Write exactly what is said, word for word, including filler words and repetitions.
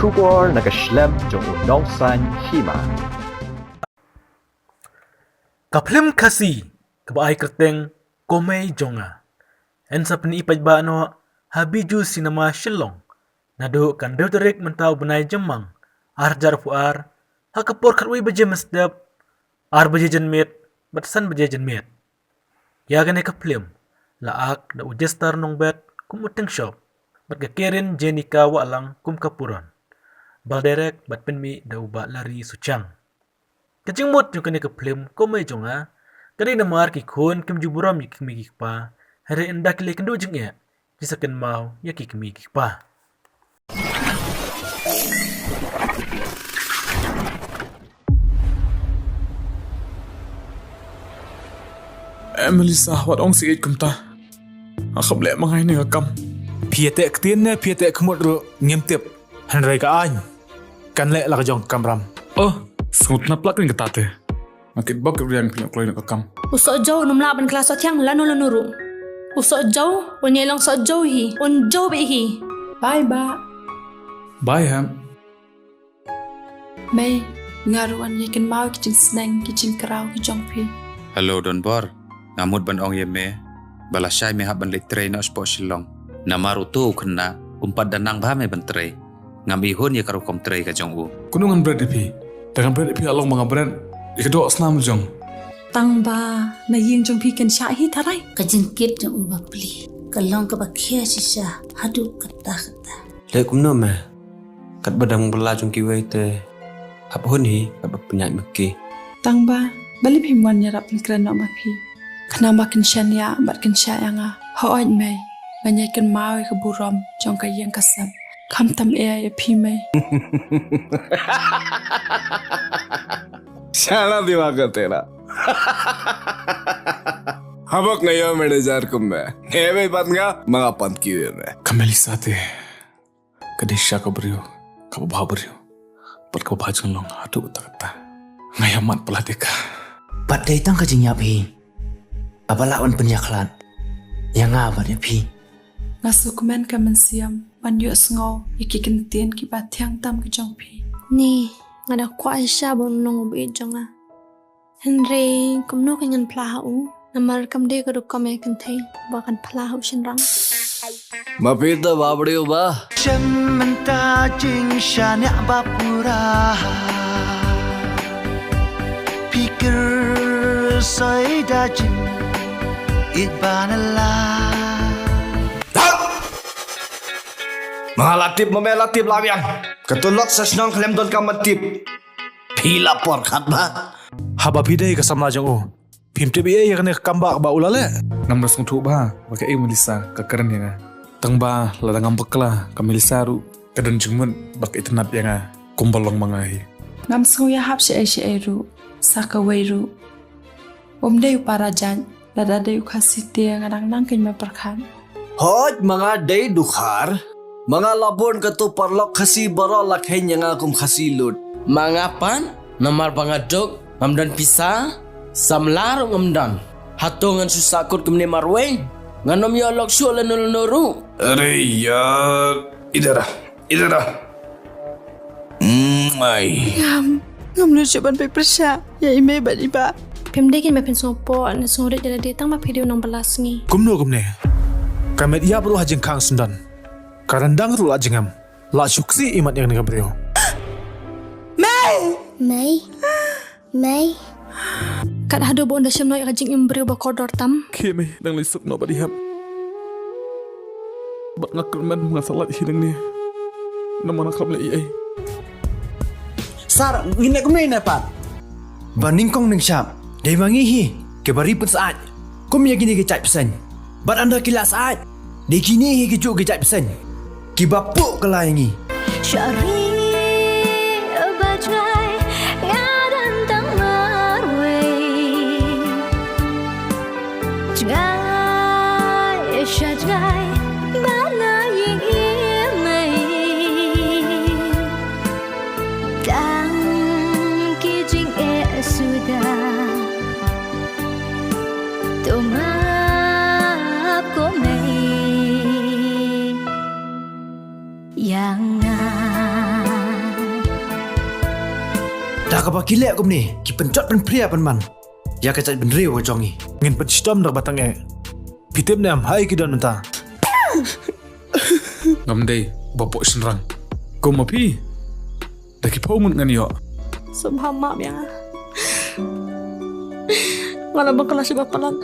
Khubor na ka shlem jong u Nongsaiñ Hima. Ka phlim Khasi kaba ai kyrteng Komei Jong Nga, yn sa pyni paidbah noh ha Bijou Cinema Shillong naduh ka hynriew tarik mynta u bnai Jymmang ar hajar arphew ar, ha ka por khatwei baje mynstep, ar baje janmiet bad san baje janmiet. Ïa kane ka phlim la ak da u Jester Nongbet kum u Tyngshop bad ka Karen Jenika Wahlang kum ka Puron. Ba la direct bad pynmih da u Bah Larry Suchang. Ka jingmut jong kane ka phlim Komei Jong Nga ka dei namar ki khun kim ju burom ïa ki kmie ki kpa, hynrei ynda ki leh kynduh jingeh ki sa kynmaw ïa ki kmie ki kpa. Eh, Melissa, wat ong sih kumta. Nga khlem leh ma nga ïa kane ka kam. Phi ïa teh ktien ne phi ïa teh khmut ruh ngim tip. Hynrei ka aiñ kan leh la ka jong ka kamram. Oh, sngewtynnat palat kane kata te. Nga kit bok kit riang phi ïa kloi na ka kam. U Sohjew un ym lah ban kylla soh thiang lano lano ruh. U Sohjew un ïai long Sohjew hi, un jew beit hi. Bye, Bah. Bye, Hep. Mei, nga ruh ngan ïai kynmaw ki jingsneng, ki jingkraw ki jong phi. Hello, Donbor. Nga mut ban ong ïa me ba lashai me hap ban leit trei noh shapoh Shillong. Namar uto u khynnah um pat da nang bha me ban trei. Ngam ihun ïa ka rukom trei ka jong u. Kumno ngan bret ïa phi? Da ngan bret ïa phi la long ba nga bret ïa ka doh snam jong. Tang ba na ïing jong phi kan shah hi tharai. Ka jingkit jong u bapli ka long kaba khia shisha haduh katta katta. Leh kumno me? Katba dang bylla jong kiwei te hap hun hi katba pynïaid ma ki. Tang ba balei phim wan ïarap pynkren noh ma phi? Khnang ba kin shaniah bad kin shah ïa nga. Hooid mei, ngan ïai kynmaw ïa ka burom jong ka ïing ka sem. Khamtam eh ïa phi mei. Shala diwa ka tera. Habak nga ïa manager kum me. Hebe bat nga manga pan kiwe me. Ka Melissa te ka dei sha ka briew kaba bha briew bad kaba bha jinglong haduh katta katta. Nga ïa mad palat ïa ka. Bad dei tang ka jingïap hi kaba lah ban pynïakhlad ïa nga bad ïa phi. Nga sngewkmen ka mynsiem ban ïohsngew ïa ki kyntien kiba thiang tam ki jong phi. Ni, nga da kwah shisha ban long u baieit jong nga. Hynrei kumno kan ngan phla ha u? Namar kam dei ka rukom ïa kynthei ba kan phla ha u shynrang. Ma phi te ba briew ba. Shem mynta jingshaniah ba pura. Pikir soi da jingïeit ba na la. Ma nga la tip, ma me la tip la biang. Ka tulok sa shnong khlem don kam tip. Phi la por khat ba. Haba phi dei ka samla jong u, phim tip ei ei ïa kane ka kam ba, ba u la leh. Ngam da sngewthuh ba, ba kaei Melissa ka kren ïa nga. Tang ba lada ngam bakla ka Melissa ruh ka don jingmut ba ka itynnad ïa nga kumba long ma nga hi. Ngam sngew ïahap shaei shaei ruh sa kawei ruh. Um dei u para jait, lada dei u Khasi te nga dang nang kein ma pyrkhat. Hooid, ma nga dei Dkhar, ma nga la bun kato paralok Khasi baroh la kheiñ ïa nga kum Khasi lut. Ma nga pat, namar ba nga duk, ngam don pisa, samla ruh ngam don. Hato ngan shu sahkut kumne marwei? Ngan ym ïoh lok shuh lano lano ruh. Are yaar, idhar aa. Idhar aa. Mm, ai. Ngam, ngam nud shuh ban peit pyrshah ïa i mei bad i bah. Phim dei kein ba phin sngewpoh ne sngewrit ïa lade tang ba phi dei u nongbylla sngi. Kumno kumne? Ka met ïap ruh ha jingkhang syndon. Ka ryndang ruh la jingem. La shu ksih imat ïa kane ka briew. Mei! Mei. Mei. Kat haduh ba un da shem noh ïa ka jingim briew ba kordor tam. Khie mei, dang leit suk noh bad i Hep. Bad nga kyrmen nga sa lait hi nangne. Namar nga khlem leh ei ei. Sir, ngin leh kumne ne pat? Ba nyngkong nyngshap dei ma ngi hi kiba ri pynsyaid kum ïa kine ki jait bseiñ. Bad ynda ki la syaid, dei kine hi kijuh ki jait bseiñ kiba puh kylla ïa ngi. Sha ri ba jngai nga don tang marwei. Jngai sha jngai ba na ïing i mei. Tang ki jingeh suda. To map ko mei ïa nga. Kaba ki leh kumne, ki pynjot pynphria pynban ïa ka jaitbynriew ka jong ngi. Ngin pynshitom da kaba tang eh. Phi tip ne em haei ki don mynta? Ngam dei ba poh shynrang. Kum ma phi, da ki phew ngut ngan ïoh. Sngewbha map ïa nga. Nga la bakla sha ba palat.